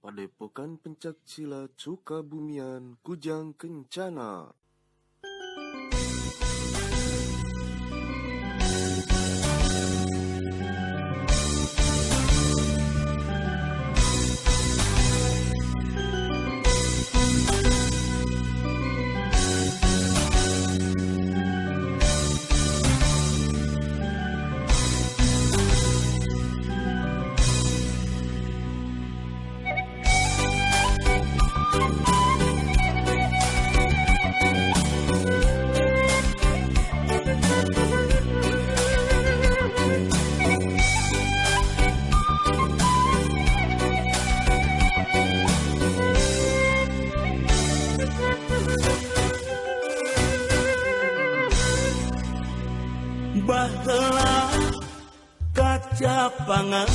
Padepokan Pencak Silat Sukabumian Kujang Kencana. Baheula kacapangan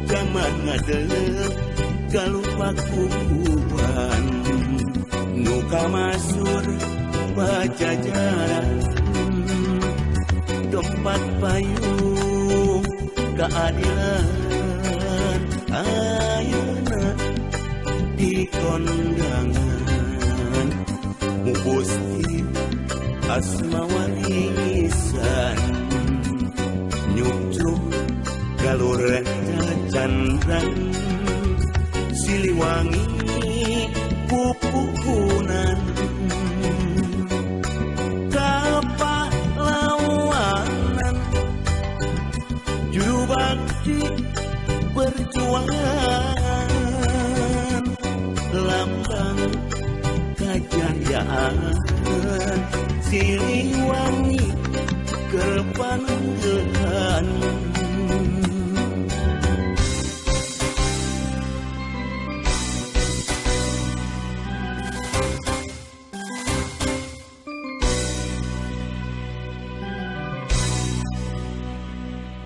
jaman ngadeuk kalupakuan nu kamasur pajajaran tempat payung keadilan ayeuna di kondangan Gusti asma warisan nyucuk galur candran Siliwangi pupuhunan kapahlawanan juru bakti perjuangan lambang kejayaan Siliwangi kepanenggehan.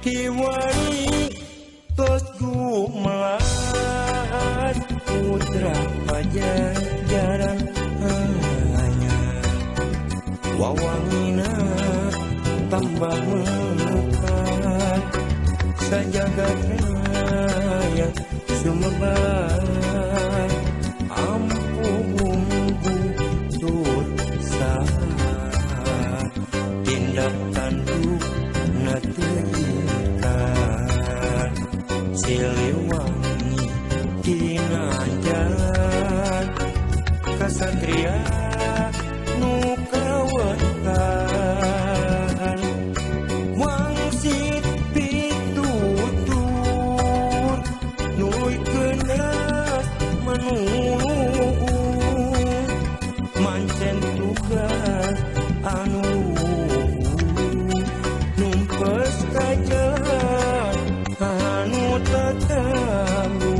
Kiwari tos gumelar putra Pajajaran anyar wawangina tambah mekar sajagat raya sumebar ampuh bumbu tur sahar tindak tanduk na teu ingkar Siliwangi kinajar kasatria nu kawentar wangsit pitutur nuluykeun ras manuluhur mancen tugas anu numpes ka jalan anu tatalu.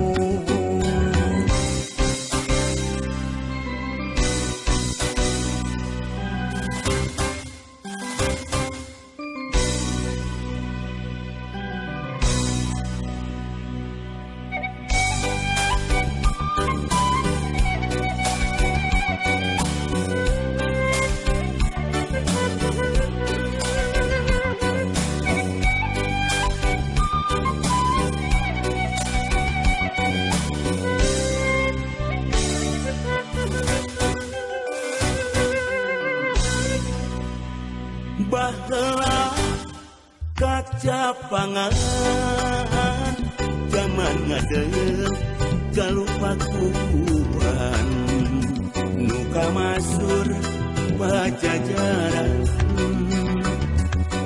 Baheula kacapangan jaman ngadeuk kalupakuan nu kamasur pajajaran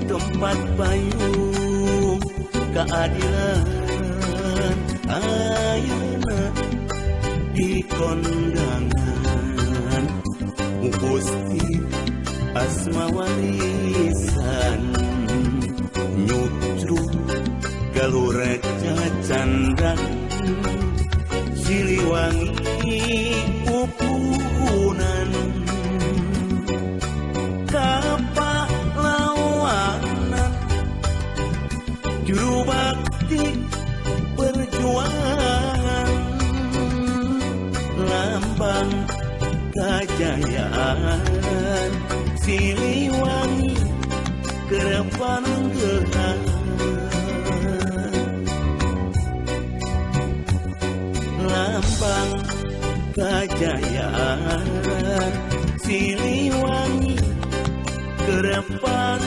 tempat payung keadilan ayeuna di kondangan Gusti asma warisan nyucruk galur candran Siliwangi pupuhunan kapahlawanan juru bakti perjuangan lambang kejayaan Siliwangi kepanenggehan. Kajayaan Siliwangi kerempan.